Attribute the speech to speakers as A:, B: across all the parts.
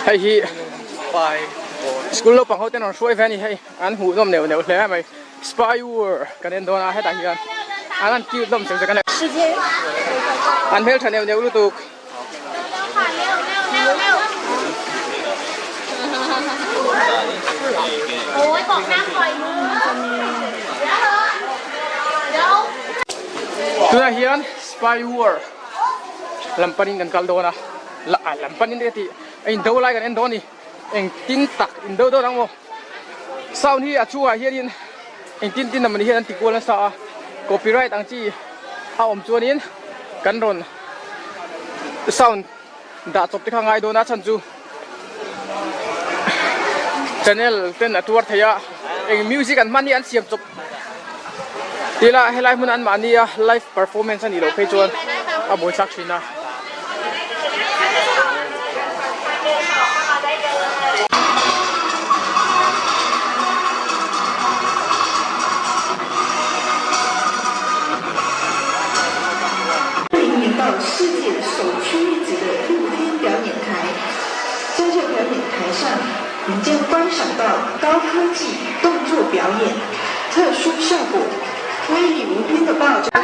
A: Hei hi school naupang ho ten rawn hruai ve a ni hei an hmuh nawm neuh neuh hle mai spy war kan en dawn a hetah hian an han cute hlawm cheu chek a ni an hmeltha neuh neuh lutuk. Tunah hian spy war lam panin kan kal dawn a lam panin te ka tih a indo lai kan en dawn a ni engtin tak indo dawn ang maw sound hi a chungah hianin engtin tin emaw ni hian an ti kual nasa a copyright ang chi a awm chuanin kan rawn sound dah chawp te kha ngai dawn a chhan chu channel ten a tuar thei a eng music an hman hi an siam chawp tila helai hmun an mahni a live performance a nih loh phei chuan a buaithlak thin a.
B: 世界首屈一指的露天表演台，在这表演台上，你将观赏到高科技动作表演、特殊效果、威力无边的爆炸。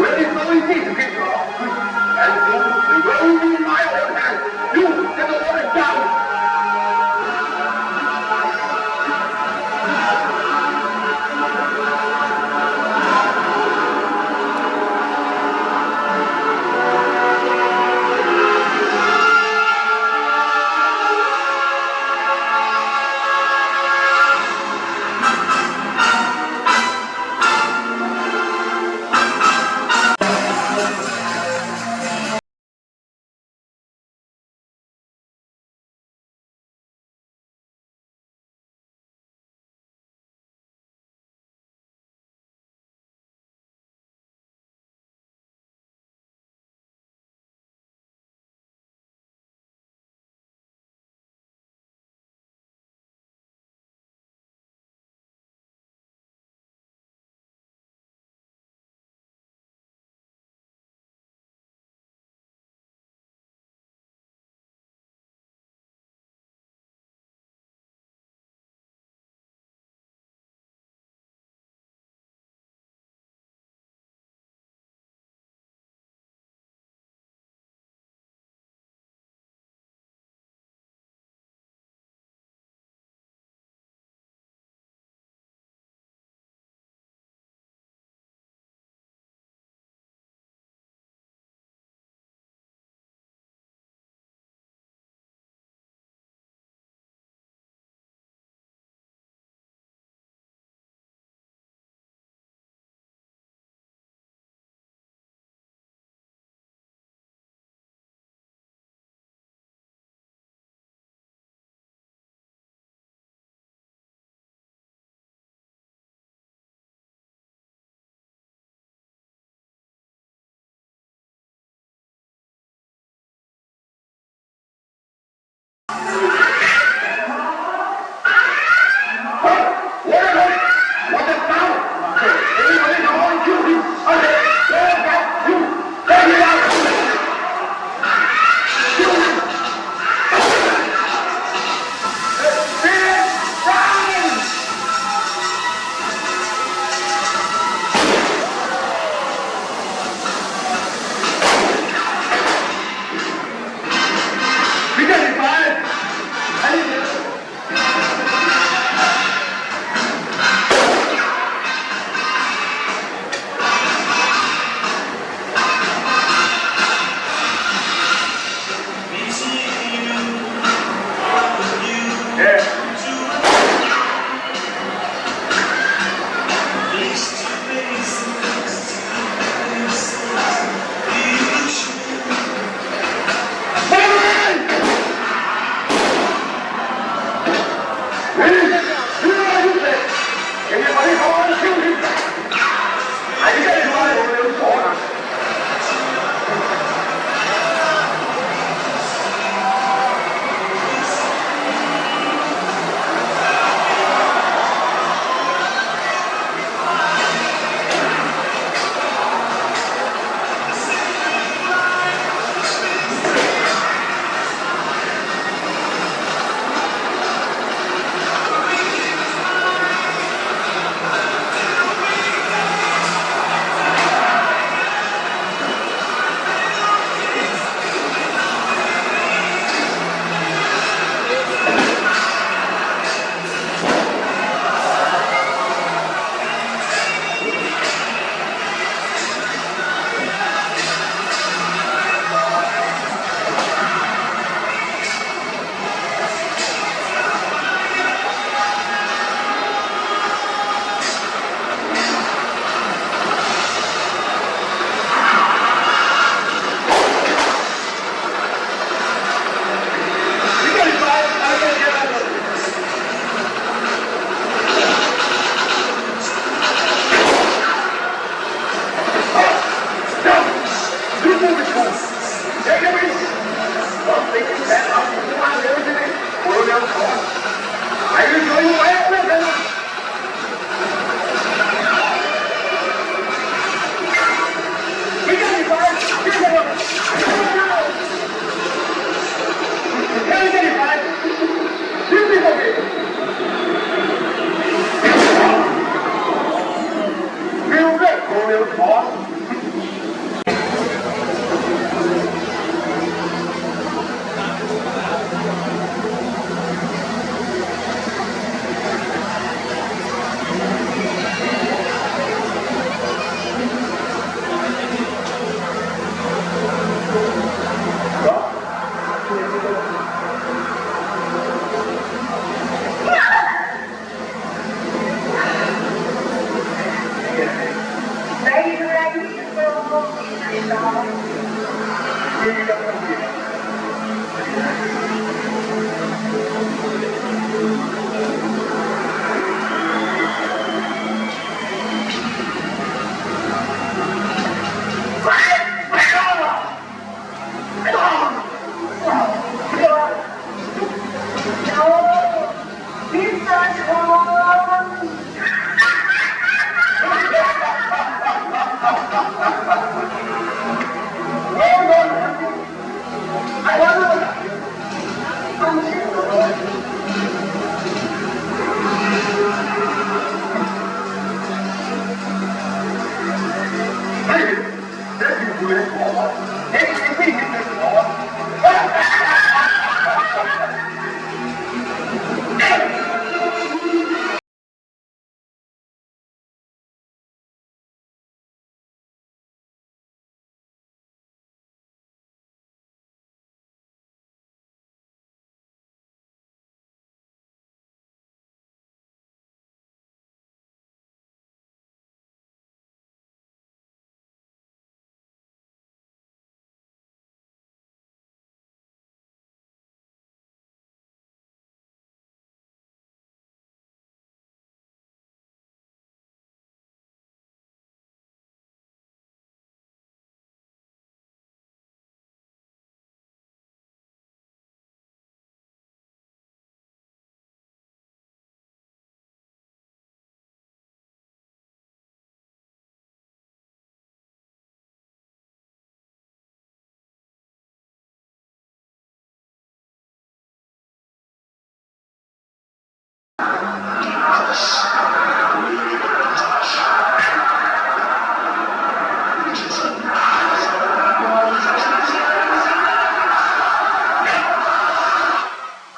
C: When it's so easy to get off, and you will be my own hand. You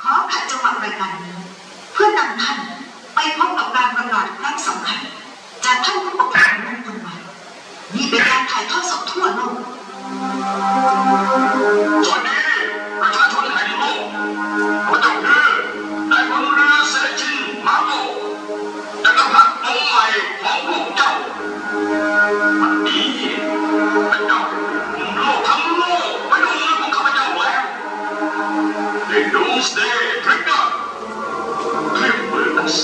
B: ขอขัดจังหวะรายการนี้ เพื่อนำท่านไปพบกับการประกาศครั้งสำคัญ จากท่านผู้ประกาศโลกคนใหม่นี่เป็นการถ่ายทอดสดทั่วโลก
C: สวัสดีประชาชนแห่งโลกพระเจ้าคือนายพลเรือเซชินมาโกจักรพรรดิองค์ใหม่ของพวกเจ้า วันนี้พระเจ้าคุมโลกทั้งโลกไว้ในมือของข้าพเจ้าแล้ว The Doomsday Trigger เครื่องมืออันแส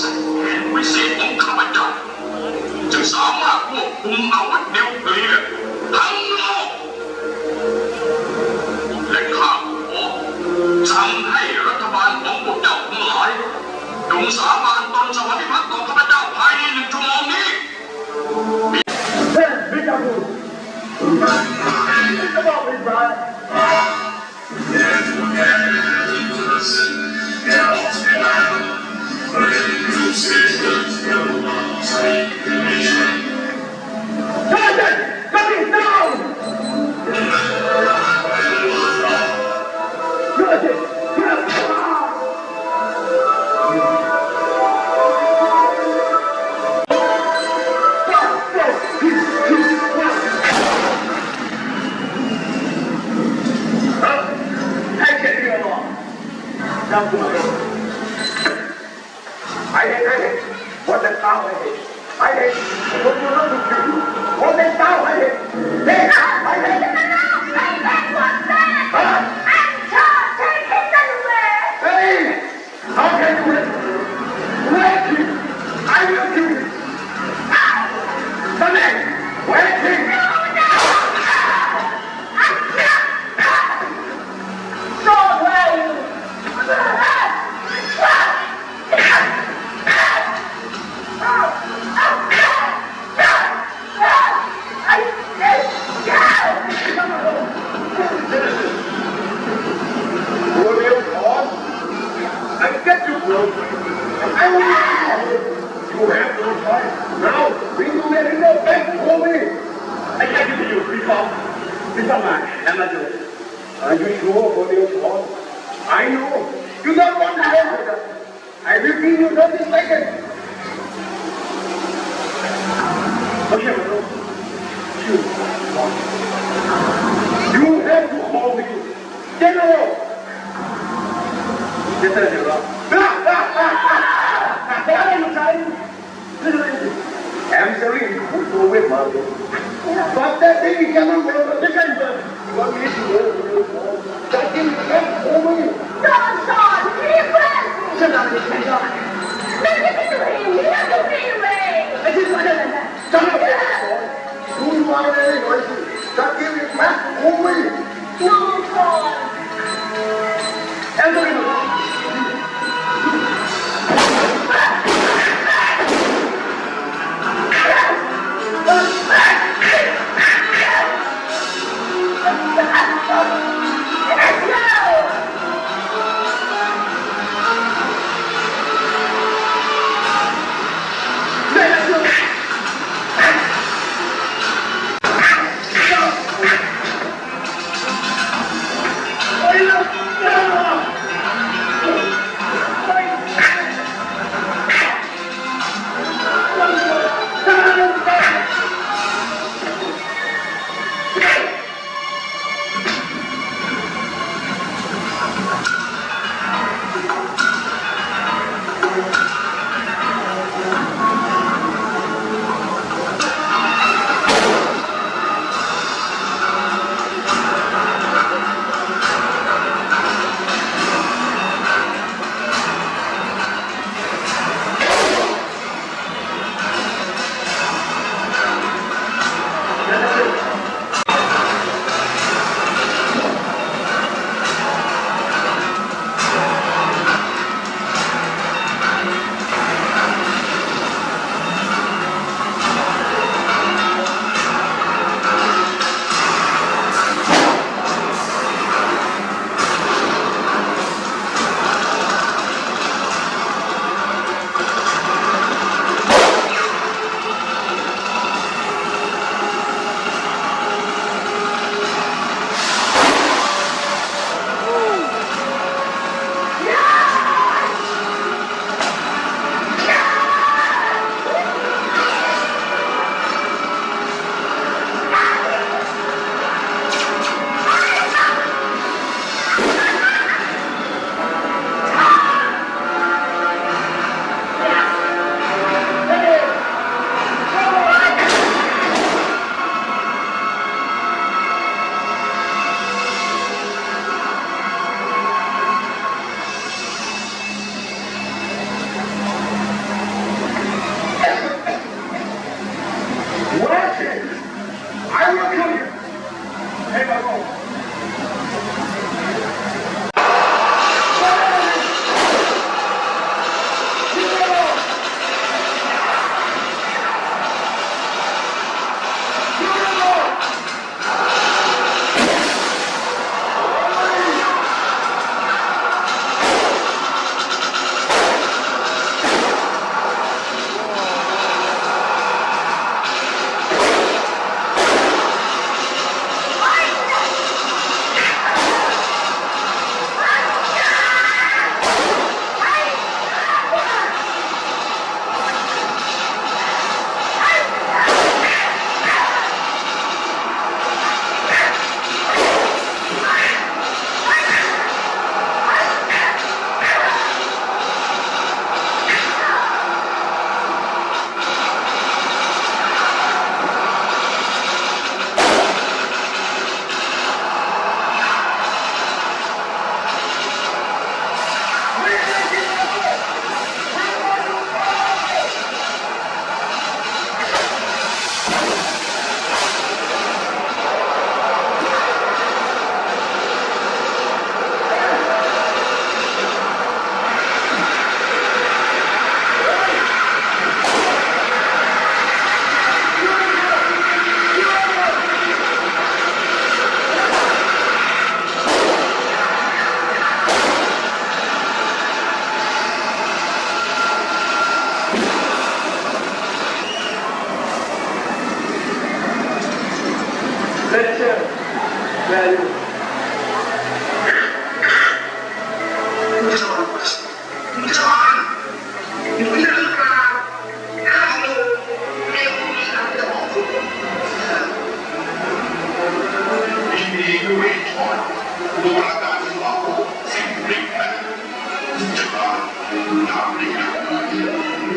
C: นวิเศษของข้าพเจ้าจึงสามารถควบคุมอาวุธนิวเคลียร์ทั้งโลก และข้าขอสั่งให้รัฐบาลของพวกเจ้าทั้งหลายจงสาบานตนสวัสดิภาพต่อข้าพเจ้าภายในหนึ่งชั่วโมงนี้
D: 太骗人了！让我哎哎哎，我在打回去，哎哎，我就让你去，我在打回去，哎哎哎，好开主人，我要去，I will kill you，三妹，我要去。我没有跑，I get you, bro. I will. You have no choice. Now, bring you there in the bank for me. I can give you free call. This is my manager. Are you sure for your call? I know. You don't want to go with us. I will be you 30 seconds. Okay, bro. You want. You have to call me. General.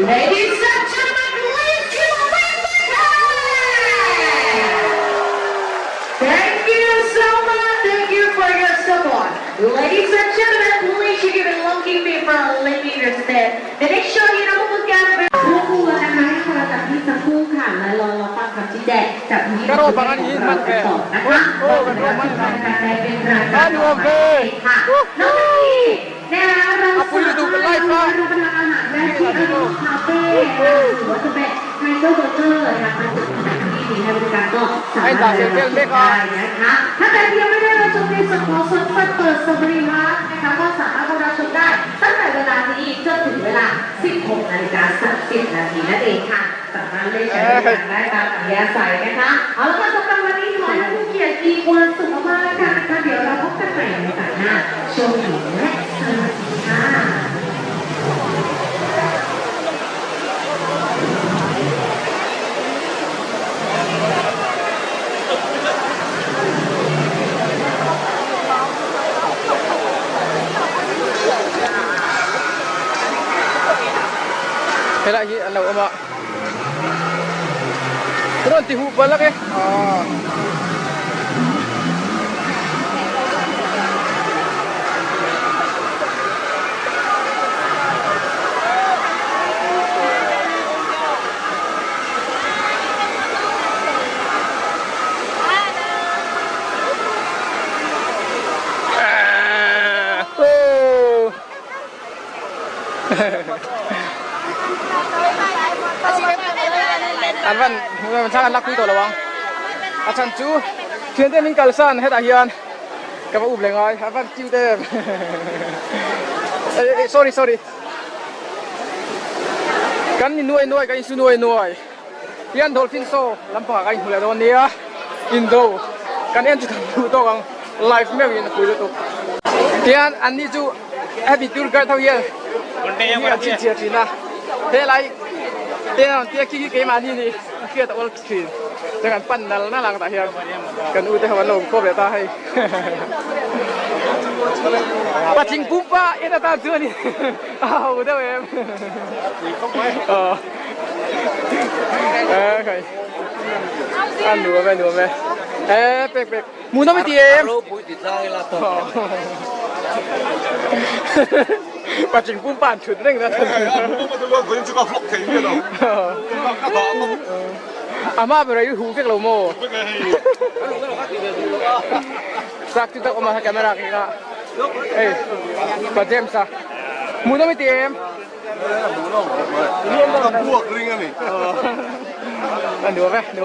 E: Ladies and gentlemen, please give a big welcome! Thank you so much. Thank you for your support. Ladies and gentlemen, please give a long give me for leaving your step. The next show ที่เราพบกัน
F: รบกวนนะคะให้โทรศัพท์ที่สักครู่ค่ะและรอรับฟังคำชี้แจงจากที่
A: กระโดดบังอันนี้มันแก่
F: ต่อนะคะ
A: โอ้กระโดดมัน
F: ว่าจะได้เป็นรายการต่อไปค่ะนอกจากนี้นะคะเราสามารถรับประทานอาหารได้ที่อารุคาเฟ่นะคะหรือว่าจะเป็นไทเกอร์เบอร์เกอร์นะคะที่มีให้บริการก็สามารถไปรับชมได้นะคะถ้าใครที่ยังไม่ได้รับชมในส่วนของสวนสัตว์เปิดสบรีพาร์คนะคะก็สามารถเข้ารับชมได้ตั้งแต่เวลานี้จนถึงเวลา 16นาฬิกา30นาทีนั่นเองค่ะ สามารถเลือกใช้บริการได้ตามอัธยาศัยนะคะ เอาละค่ะสำหรับวันนี้ขอให้ผู้เกียรติมีความสุขมากๆค่ะนะคะเดี๋ยวเราพบกันใหม่ในโอกาสหน้าโชคดีและสวัสดีค่ะ
A: Helai hi an lo awm a rawn ti huh palak e aaa. An van thlang an lakpui tawh lo ang a chhan chu thian te min kalsan hetah hian ka va up leh ngai a van cute em eh sorry sorry kan ni nuai nuai kan insu nuai nuai hian dolphin show lampangah kan inhmu leh dawn nia indo kan en chu kan hmuh tawk ang live meuhin a pui lutuk tihian an ni chu hemi tour guide ho hian hi an chhinchhiah thin a helai te an rawn tia khi khi keimahni ni a hriat a awl thin chuan kan pan nal nal ang tah hian kan ute ho an lo awm khawp leh ta hei patling pumpa en atan chuan a ho deuh em aw a nuam e nuam e e pek pek Hmuhnawm i ti em? Patling pumpa an thut reng na. A hma ber ah i huh vek lo maw? Sak chu tak awm a camera ka keng a. Hei Pa James a. Hmuhnawm i ti em? A nuam e.